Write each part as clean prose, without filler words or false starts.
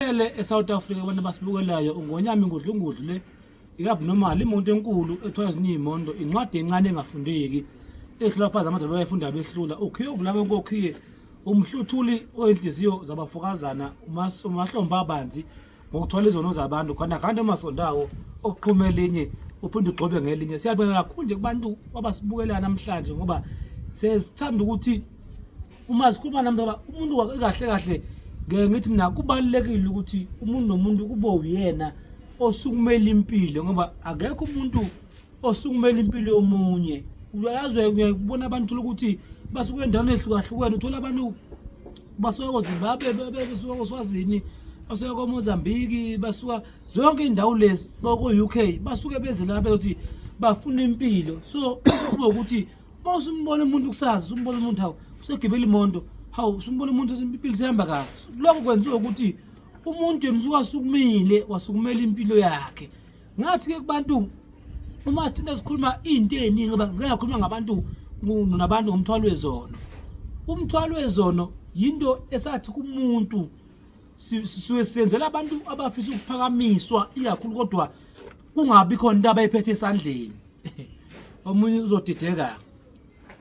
Sibingelele eSouth Africa abantu abasibukelayo ungonyama ingudlungudlu le i-abnormal imoto enkulu ethwala ezinye iy'moto incwadi encane engafundeki ehlula abafazi amadoda bayayifunda behlula ukhiye ovula bonke okhiye umhluthuli oyinhliziyo zabafokazana umahlombe abanzi ngokuthwala izono zabantu khona kanti umasondawo oqhuma elinye uphinde ugxobe ngelinye siyabonga kakhulu nje kubantu abasibukelayo namhlanje ngoba sesithanda ukuthi uma sikhuluma nami ngoba umuntu kahle kahle ngeke ngithi mina kubalulekile ukuthi umuntu nomuntu kube uyena osukumela impilo ngoba akekho umuntu osukumela impilo yomunye. Uyazi uyakubona abantu thola ukuthi basuke endaweni ehlukahlukene, uthola abantu basuka koZimbabwe, basuka koSwazini, basuka koMozambique, basuka zonke iy'ndawo lezi ko-UK basuke beze la bezothi bafuna impilo. So kube ukuthi uma usumbona umuntu kusasa usumbona umuntu hawu usegibela imoto hawu usumbona umuntu impilo isihamba kahle. Lokho kwenziwa ukuthi umuntu yena usuke asukumile wasukumela impilo yakhe. Ngathi-ke kubantu uma sithina sikhuluma into eziningi ngoba ngeke ngakhuluma ngabantu nabantu ngomthwalo wezono. Umthwalo wezono yinto esathi kumuntu sisuke senzela abantu abafisa ukuphakamiswa ikakhulu kodwa kungabi khona into abayiphethe esandleni. Omunye uzodideka.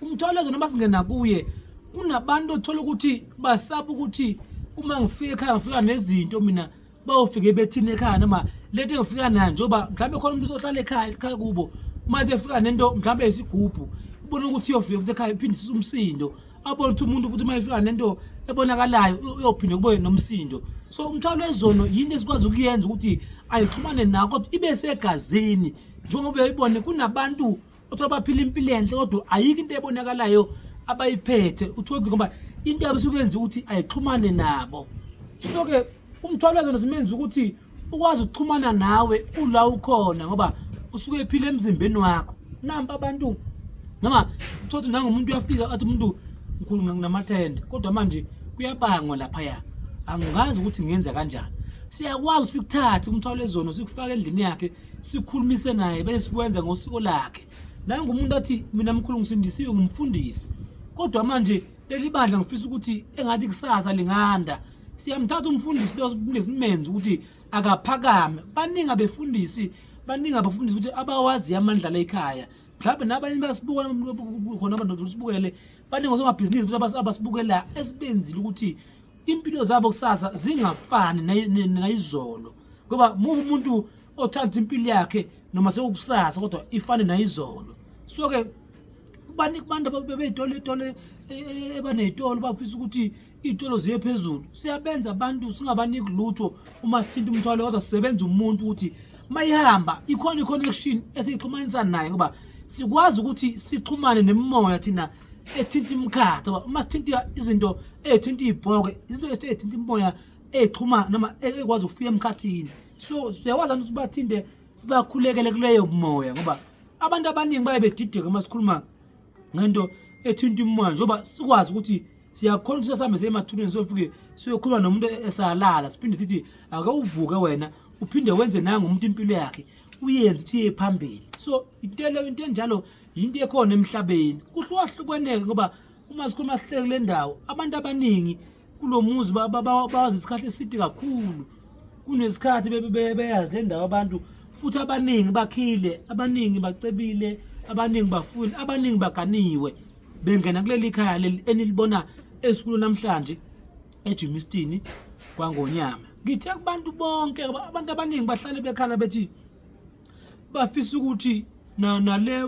Umthwalo wezono noma singena kuye kunabantu othola ukuthi basaba ukuthi uma ngifika ekhaya ngifika nezinto mina bayofike bethini ekhaya noma lento engifika nayo njengoba mhlawumbe khona umuntu ohlala ekhaya ekhaya kubo uma sefika nento mhlawumbe isigubhu ubona ukuthi uyofika futhi ekhaya iphinde isise umsindo abone ukuthi umuntu futhi uma efika nento ebonakalayo uyophinde kube nomsindo. So umthwalo wezono yinto esikwazi ukuyenza ukuthi ayixhumane nakho kodwa ibe segazini njengoba uyayibone kunabantu uthola baphila impilo enhle kodwa ayikho into ebonakalayo abayiphethe uthola ukuthi ngoba into yabo isuke yenza ukuthi ayixhumane nabo. So-ke umthwalo wezona zimenza ukuthi ukwazi ukuxhumana nawe ula ukhona ngoba usuke ephila emzimbeni wakho. Nampa abantu noma uthola ukuthi nangomuntu uyafika athi umuntu mkhulu nginamathende kodwa manje kuyabangwa laphaya angazi ukuthi ngenza kanjani. Siyakwazi sikuthathe umthwalo wezono sikufake endlini yakhe sikhulumise naye bese sikwenza ngosiko lakhe. Nangu umuntu athi mina mkhulu ngisindisiwe ngumfundisi kodwa manje leli bandla ngifisa ukuthi engathi kusasa linganda. Siyamthatha umfundisi lo siphinde simenze ukuthi akaphakame. Baningi abefundisi, baningi abafundisi ukuthi abawaziyo amandla la ekhaya. Mhlawumbe nabanye bayasibuka khona abantu nje usibukele, baningi osomabhizinisi futhi abasibukela esibenzile ukuthi impilo zabo kusasa zingafani nayizolo. Ngoba mubi umuntu othanda impilo yakhe noma sekukusasa kodwa ifane nayizolo. So-ke kubaningi kubantu bey'tolo iy'tolo ebaney'tolo bafisa ukuthi iy'tolo ziye phezulu. Siyabenza abantu singabaniki lutho uma sithinta umthwalo kodwa sisebenza umuntu ukuthi mayihamba ikhona i-connection esiyixhumanisa naye ngoba sikwazi ukuthi sixhumane nemimoya thina ethinta imikhathi ngoba uma sithinta izinto ey'thinta iy'bhoke izinto ey'thinta imimoya ey'xhuma noma ekwazi ukufika emkhathini. So siyakwazi ukuthi sibathinte sibakhulekele kuleyo moya ngoba abantu abaningi baye bedideke uma sikhuluma ngento ethinta imimoya njengoba sikwazi ukuthi siyakhona ukuthi sihambe siye emathuneni siyofike siyokhuluma nomuntu esalala siphinde sithi ake uvuke wena uphinde wenze nangu umuntu impilo yakhe uyenze ukuthi iye phambili. So into leyo into enjalo yinto ekhona emhlabeni kuhlukahlukeneke ngoba uma sikhuluma sihleke kule ndawo abantu abaningi kulo muzi bawazi isikhathi eside kakhulu kunesikhathi beyazi le ndawo abantu futhi abaningi bakhile abaningi bacebile abaningi bafuyile abaningi baganiwe bengena kuleli khaya leli enilibona esikulo namhlanje eJimistini kwaNgonyama. Ngithe kubantu bonke abantu abaningi bahlale bekhala bethi bafisa ukuthi nale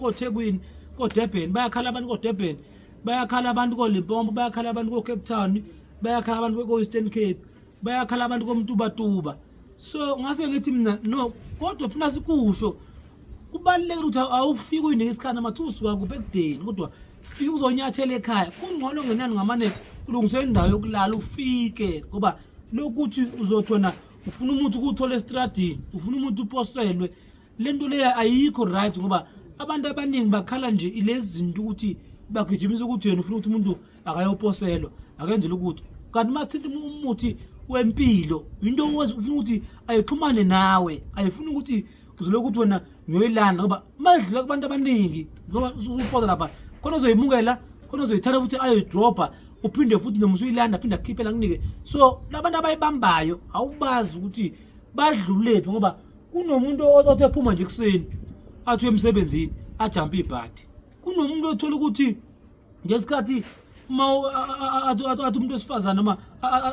koThekwini koDurban bayakhala abantu koDurban bayakhala abantu koLimpopo bayakhala abantu koCape Town bayakhala abantu ko-Eastern Cape bayakhala abantu koMtubatuba. So ngase ngithi mina no kodwa funa sikusho kubalulekile ukuthi awufiki uyinike isikhathi noma kuthiwa usuka kuphi ekudeni kodwa fike uzonyathela ekhaya kungcono ngenani ngamane kulungiswe indawo yokulala ufike ngoba lokuthi uzothi wena ufuna umuthi ukuwuthola estradini ufuna umuthi uposelwe le nto leyo ayikho right ngoba abantu abaningi bakhala nje ilezi zinto ukuthi bagijimisa ukuthi yena ufuna ukuthi umuntu akayoposelwa akenzele ukuthi kanti uma sithinta umuthi wempilo into ufuna ukuthi ayixhumane nawe ayifuni ukuthi uzolokhu ukuthi wena ngiyoyilanda ngoba uma idlula kubantu abaningi ngoba usuposa lapha khona ozoyimukela khona ozoyithatha futhi ayoyidrobha Uphinde futhi noma usuyilanda aphinde akukhiphela akunike. So labantu abayibambayo awubazi ukuthi badlulephi, ngoba kunomuntu othi ephuma nje ekuseni athi emsebenzini ajampe ibhadi. Kunomuntu othola ukuthi ngesikhathi uma athi umuntu wesifazane noma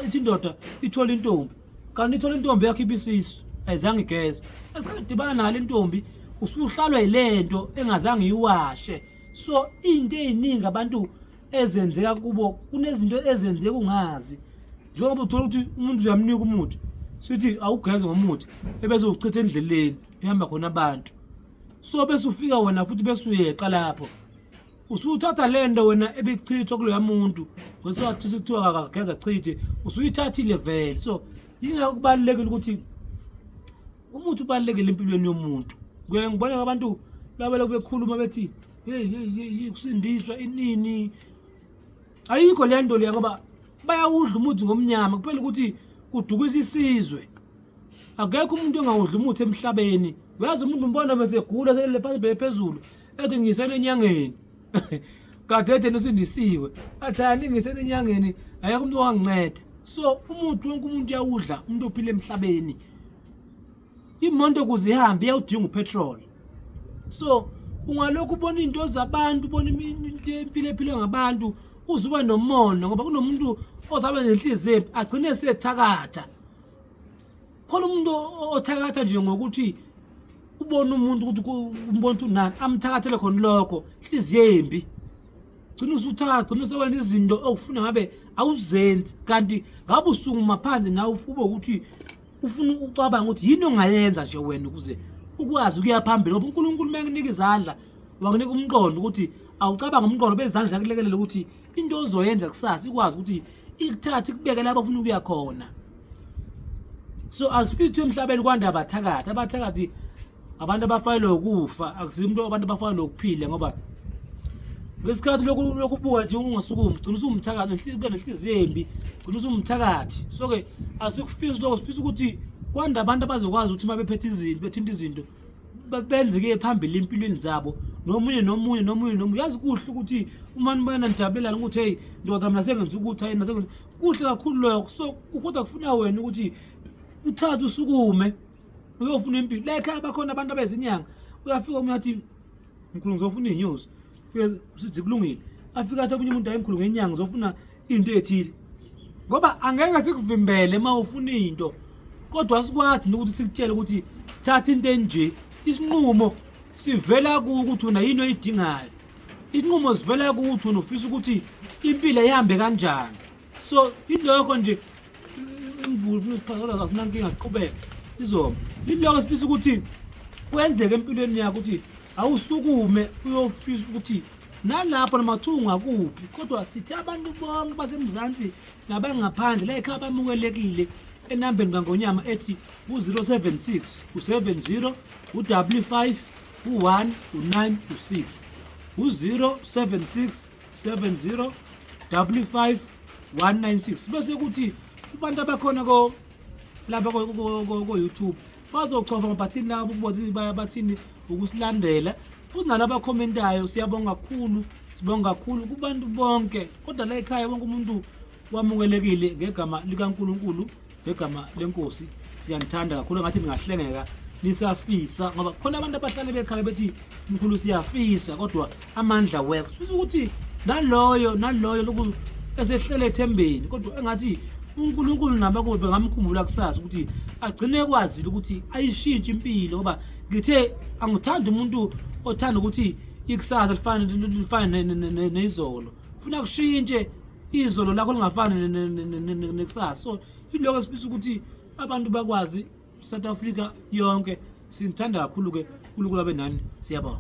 ithi indoda ithola intombi, kanti ithola intombi yakhipha isisu ayizange igeze. Esikhathi udibana nalo intombi usuhlalwa yile nto engazange iwashe. So into ey'ningi abantu ezenzeka kubo, kunezinto ezenzeka ungazi. Njengoba uthola ukuthi umuntu uyamnika umuthi, sithi awugeze ngomuthi, ebese uchitha endleleni ehamba khona abantu. So bese ufika wena futhi bese uyeqa lapho, usuthatha le nto wena ebichithwa kuloya muntu ngesikhathi kuthiwa akageza chithe, usuyithathile vele. So yingakho kubalulekile ukuthi umuthi ubalulekile empilweni yomuntu. Kuye ngibona abantu laba lokhu bekhuluma bethi hey hey hey hey, kusindiswa inini, ayikho le nto leya, ngoba bayawudla umuthi ngomnyama kuphela ukuthi kudukisa isizwe. Akekho umuntu ongawudla umuthi emhlabeni. Uyazi umuntu umbona mesegula selele phansi bheke phezulu ethi ngisele enyangeni, kade ethi usindisiwe, athi hayi ngisele enyangeni, ayekho umuntu onganginceda. So umuthi wonke umuntu uyawudla, umuntu ophila emhlabeni. Imoto ukuze ihambe iyawudinga upetrol. So ungalokhu ubona iy'nto zabantu, ubona impilo ephilwe ngabantu, uze ube nomona, ngoba kunomuntu ozabe nenhliziyo embi agcine esethakatha. Khona umuntu othakatha nje ngokuthi ubona umuntu ukuthi umbona ukuthi unani, amthakathele khona lokho, inhliziyo embi. Gcina usuthatha, gcina usewenza izinto okufuna ngabe awuzenzi, kanti ngabe usukuma phansi nawe ube ukuthi ufuna ucabanga ukuthi yini ongayenza nje wena ukuze ukwazi ukuya phambili. Ngoba uNkulunkulu uma ekunika izandla wakunika umqondo ukuthi awucabanga umqondo bezandla akulekelela ukuthi into ozoyenza kusasa ikwazi ukuthi ikuthathe ikubeke lapho ufuna ukuya khona. So asifisi emhlabeni kwanda abathakathi. Abathakathi abantu abafanelwe ukufa, akusiyo umuntu abantu abafanelwe ukuphila, ngoba ngesikhathi lokhu lokubuka nje ungasukumi gcina usumthakathi, ube nenhliziyo embi, gcina usumthakathi. So-ke asikufisi lokho, sifisa ukuthi kwanda abantu abazokwazi ukuthi uma bephethe izinto, bethinta izinto, benze kuye phambili empilweni zabo, nomunye nomunye nomunye nomunye. Yazi kuhle ukuthi uma nibona nijabulelana ukuthi hey ndoda mina sengenza ukuthi hayi mina sengenza kuhle kakhulu lokho. So kodwa kufuna wena ukuthi uthathe usukume uyofuna impilo. La ekhaya bakhona abantu abezinyanga, uyafika omunye athi mkhulu ngizofuna iy'nyosi, fike sithi kulungile, afike athi omunye umuntu hayi mkhulu ngenyanga ngizofuna into ethile. Ngoba angeke sikuvimbele uma ufuna into, kodwa sikwazi ukuthi sikutshele ukuthi thatha into enje. Isinqumo sivela kuwe ukuthi wena yini oyidingayo, isinqumo sivela kuwe ukuthi wena ufisa ukuthi impilo ihambe kanjani. So ilokho nje imvula ufuna usiphazela, asinankinga, siqhubeke izoma. Ilokho sifisa ukuthi kwenzeke empilweni yakho, ukuthi awusukume uyofisa ukuthi nalapho noma kuthiwa ungakuphi. Kodwa sithi abantu bonke baseMzansi nabangaphandle la ekhaya bamukelekile enambeni kaNgonyama ethi u-076 u-70 u-55 u-1 u-9 u-6, u-076 70 55 196. Bese kuthi kubantu abakhona ko lapha ko-YouTube bazochofa ngabhathini labo ukuthi bathini ukusilandela, futhi nalaba abakhomentayo siyabonga kakhulu, sibonga kakhulu kubantu bonke. Kodwa la ekhaya wonke umuntu wamukelekile ngegama likaNkulunkulu, ngegama lenkosi. Siyanithanda kakhulu, ngathi ningahlengeka nisafisa, ngoba khona abantu abahlale bekhala bethi mkhulu siyafisa kodwa amandla works. Sifisa ukuthi naloyo naloyo lokhu esehlele ethembeni, kodwa engathi uNkulunkulu nabo kube bengamkhumbula kusasa ukuthi agcine ekwazile ukuthi ayishintshe impilo. Ngoba ngithe angithandi umuntu othanda ukuthi ikusasa lifane nezolo, funa kushintshe izolo lakho lingafani nekusasa. So iloko esifisa ukuthi abantu bakwazi, South Africa yonke sinithanda kakhulu ke. uNkulunkulu abe nani, siyabonga.